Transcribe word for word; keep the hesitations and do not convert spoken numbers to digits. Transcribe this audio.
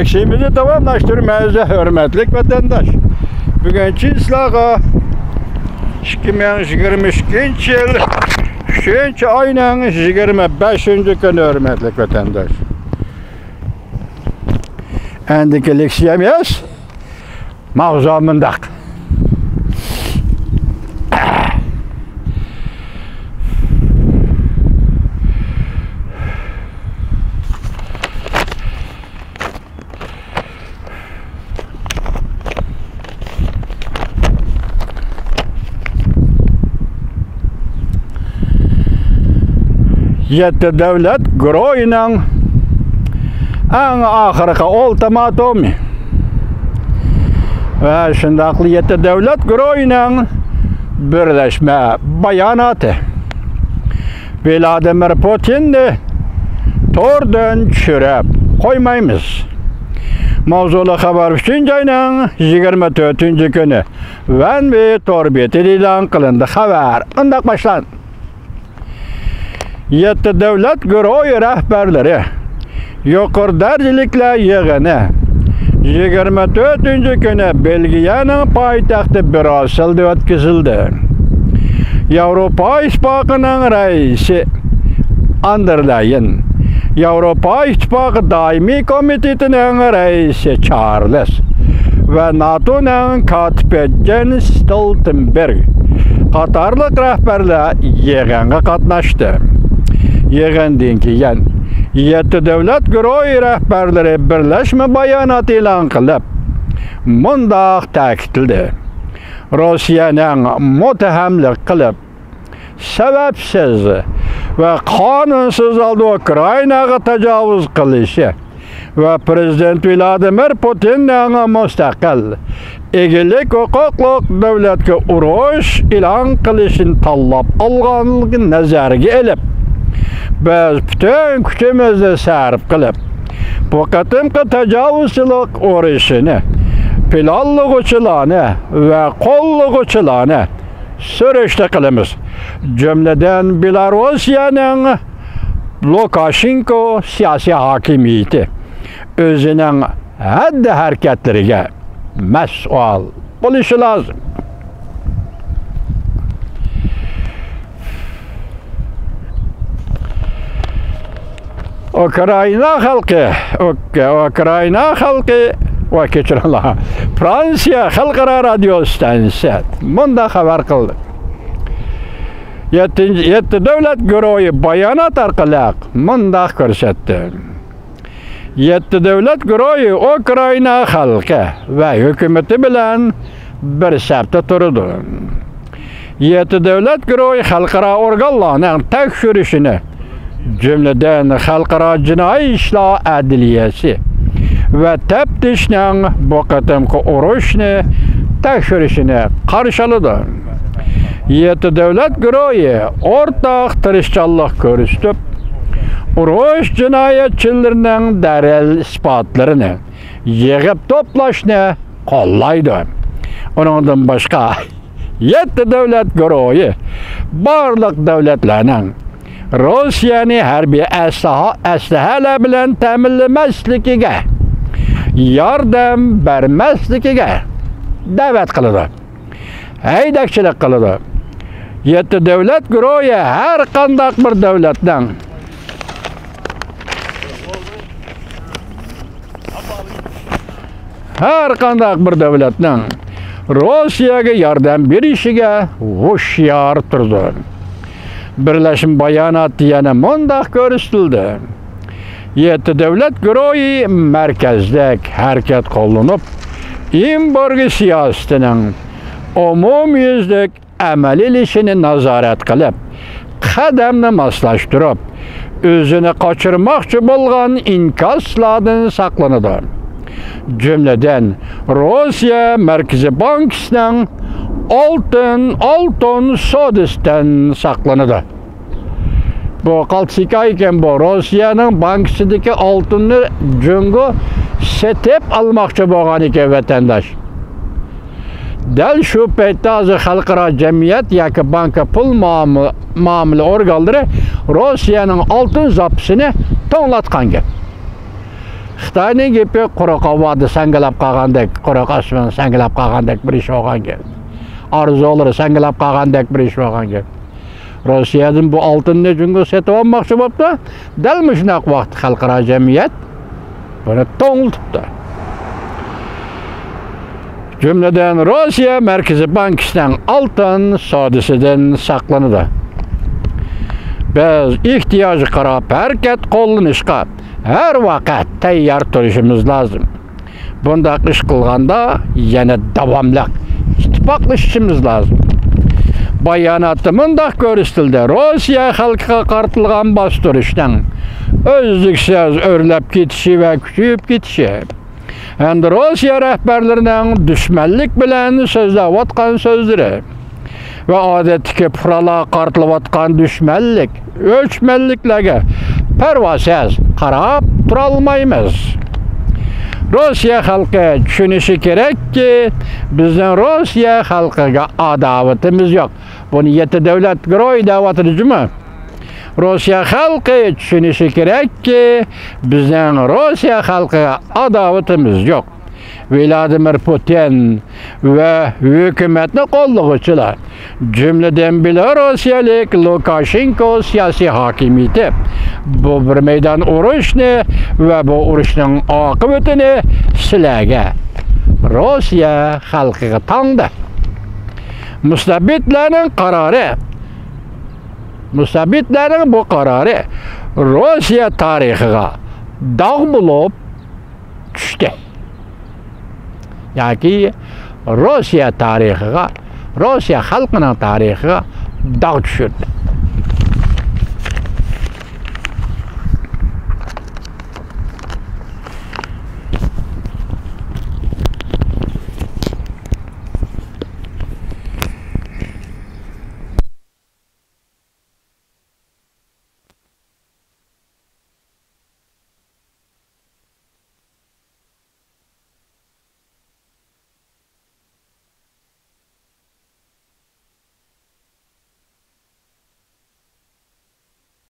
ئىشىمىزنى داۋاملاشتۇرىمىز، ھۆرمەتلىك ۋەتەنداش. بۈگۈن چىسلاغا ئىككى مىڭ يىگىرمە ئىككىنچى يىل ئۈچىنچى ئاينىڭ يىگىرمە بەشىنچى كۈنى، ھۆرمەتلىك ۋەتەنداش. ئەندىكى لېكسىيەمىز ماۋزۇ مۇنداق. يەتتە دۆلەت گۇرۇھىنىڭ ئەڭ ئاخىرقى ئۇلتىماتومى ۋە شۇنداقلا يەتتە دۆلەت گۇرۇھىنىڭ بىرلەشمە باياناتى. ۋلادىمىر پۇتىننى توردىن چۈشۈرۈپ قويمايمىز. ماۋزۇلۇق خەۋەر ئۈچىنچى ئاينىڭ يىگىرمە تۆتىنچى كۈنى ۋەنۋى تور بېتىدە ئېلان قىلىندى. خەۋەر مۇنداق باشلاندى. يەتتە دۆلەت گۇرۇھى رەھبەرلىرى يۇقىرى دەرىجىلىكلەر يىغىنى يىگىرمە تۆتىنچى كۈنى بېلگىيەنىڭ پايتەختى بريۇسسېلدا ئۆتكۈزۈلدى. ياۋروپا ئىتتىپاقىنىڭ رەئىسى ئاندېر لەيېن، ياۋروپا ئىتتىپاقى دائىمىي كومىتېتىنىڭ رەئىسى چارلىز ۋە ناتونىڭ كاتىپى جېنس ستولتېنبېرگ قاتارلىق رەھبەرلەر يىغىنغا قاتناشتى. يىغىندىن كېيىن يەتتە دۆلەت گۇرۇھى رەھبەرلىرى بىرلەشمە بايانات ئېلان قىلىپ، مۇنداق تەكىتلىدى: روسىيەنىڭ مۇتتەھەملىك قىلىپ، سەۋەبسىز ۋە قانۇنسىز ھالدا ئۇكرائىناغا تاجاۋۇز قىلىشى ۋە پىرېزىدېنت ۋلادىمىر پۇتىننىڭ مۇستەقىل، ئىگىلىك ھوقۇقلۇق دۆلەتكە ئۇرۇش ئېلان قىلىشىنى تاللاپ ئالغانلىقىنى نەزەرگە ئېلىپ، بىز پۈتۈن كۈچىمىزنى سەرپ قىلىپ، بۇ قېتىمقى تاجاۋۇزچىلىق ئۇرۇشىنى پىلانلىغۇچىلارنى ۋە قوللىغۇچىلارنى سۈرۈشتە قىلىمىز. جۈملىدىن، بېلاروسىيەنىڭ لۇكاشېنكو سىياسىي ھاكىمىيىتى ئۆزىنىڭ ھەددى ھەرىكەتلىرىگە مەسئۇل بولۇشى لازىم. ئۇكرائىنا خەلقى، ئۇك-، ئۇكرائىنا خەلقى ۋە كەچۈرۈڭلار، فرانسىيە خەلقئارا رادىيو ئىستانسىيەسى مۇنداق خەۋەر قىلدى. يەتتىنچى، يەتتە دۆلەت گۇرۇھى بايانات ئارقىلىق مۇنداق كۆرسەتتى. يەتتە دۆلەت گۇرۇھى ئۇكرائىنا خەلقى ۋە ھۆكۈمىتى بىلەن بىر سەپتە تۇرىدۇ. يەتتە دۆلەت گۇرۇھى خەلقئارا ئورگانلارنىڭ تەكشۈرۈشىنى، جۈملىدىن خەلقئارا جىنايى ئىشلار ئەدلىيەسى ۋە تەپتىشنىڭ بۇ قېتىمقى ئۇرۇشنى تەكشۈرۈشىنى قارشى ئالىدۇ. يەتتە دۆلەت گۇرۇھى ئورتاق تىرىشچانلىق كۆرسىتىپ، ئۇرۇش جىنايەتچىلىرىنىڭ دەلىل ئىسپاتلىرىنى يىغىپ توپلاشنى قوللايدۇ. ئۇنىڭدىن باشقا، يەتتە دۆلەت گۇرۇھى بارلىق دۆلەتلەرنىڭ روسىيەنى ھەربىي ئەسلىھە، ئەسلىھەلەر بىلەن تەمىنلىمەسلىكىگە، ياردەم بەرمەسلىكىگە دەۋەت قىلىدۇ، ھەيدەكچىلىك قىلىدۇ. يەتتە دۆلەت گۇرۇھى ھەر قانداق بىر دۆلەتنىڭ ھەر قانداق بىر دۆلەتنىڭ روسىيەگە ياردەم بېرىشىگە ھوشيار تۇرىدۇ. بىرلەشمە باياناتتا يەنە مۇنداق كۆرسىتىلدى: يەتتە دۆلەت گۇرۇھى مەركەزلىك ھەرىكەت قوللىنىپ، ئېمبارگو سىياسىتىنىڭ ئومۇميۈزلۈك ئەمەلىيلىشىشىنى نازارەت قىلىپ، قەدەمنى ماسلاشتۇرۇپ، ئۆزىنى قاچۇرماقچى بولغان ئىنكاسلاردىن ساقلىنىدۇ. جۈملىدىن، روسىيە مەركىزىي بانكىسىنىڭ ئالتۇن، ئالتۇن سودىسىدىن ساقلىنىدۇ. بۇ قالتىس ھېكايە ئىكەن بۇ. روسىيەنىڭ بانكىسىدىكى ئالتۇننى جۇڭگو سېتىپ ئالماقچى بولغان ئىكەن، ۋەتەنداش. دەل شۇ پەيتتە ھازىر خەلقئارا جەمئىيەت ياكى بانكا پۇل مۇئامىلە، مۇئامىلە ئورگانلىرى روسىيەنىڭ ئالتۇن زاپىسىنى توڭلاتقان گەپ. خىتاينىڭ گېپى قۇرۇق ھاۋادا ساڭگىلاپ قالغاندەك، قۇرۇق ئاسمان ساڭگىلاپ قالغاندەك بىر ئىش بولغان گەپ. ئارزۇلىرى ساڭگىلاپ قالغاندەك بىر ئىش بولغان گەپ. روسىيەدىن بۇ ئالتۇننى جۇڭگو سېتىۋالماقچى بوپتۇ. دەل مۇشۇنداق ۋاقىتتا خەلقئارا جەمئىيەت بۇنى توڭلىتىپتۇ. جۈملىدىن روسىيە مەركىزىي بانكىسىنىڭ ئالتۇن سودىسىدىن ساقلىنىدۇ. بىز ئېھتىياجغا قاراپ ھەرىكەت قوللىنىشقا ھەر ۋاقىت تەييار تۇرۇشىمىز لازىم. بۇنداق ئىش قىلغاندا يەنە داۋاملىق ئىتتىپاقلىشىشىمىز لازىم. باياناتتا مۇنداق كۆرسىتىلدى: روسىيە خەلقىگە قارىتىلغان باستۇرۇشنىڭ ئۈزلۈكسىز ئۆرلەپ كېتىشى ۋە كۈچىيىپ كېتىشى ھەمدە روسىيە رەھبەرلىرىنىڭ دۈشمەنلىك بىلەن سۆزلەۋاتقان سۆزلىرى ۋە ئادەتتىكى پۇقرالارغا قارىتىلىۋاتقان دۈشمەنلىك، ئۆچمەنلىكلەرگە پەرۋاسىز قاراپ تۇرالمايمىز. روسىيە خەلقى چۈشىنىشى كېرەككى، بىزنىڭ روسىيە خەلقىگە ئاداۋىتىمىز يوق. بۇنى يەتتە دۆلەت گېرويى دەۋاتىدۇ جۇمۇ. روسىيە خەلقى چۈشىنىشى كېرەككى، بىزنىڭ روسىيە خەلقىگە ئاداۋىتىمىز يوق. ۋلادىمىر پۇتىن ۋە ھۆكۈمەتنى قوللىغۇچىلار، جۈملىدىن بېلوروسىيەلىك لۇكاشېنكو سىياسىي ھاكىمىيىتى بۇ بىر مەيدان ئۇرۇشنى ۋە بۇ ئۇرۇشنىڭ ئاقىۋىتىنى سىلەرگە، روسىيە خەلقىگە تاڭدى. مۇستەبىتلەرنىڭ قارارى، مۇستەبىتلەرنىڭ بۇ قارارى روسىيە تارىخىغا داغ بولۇپ چۈشتى. ياكى روسىيە تارىخىغا، روسىيە خەلقىنىڭ تارىخىغا داغ چۈشۈردى.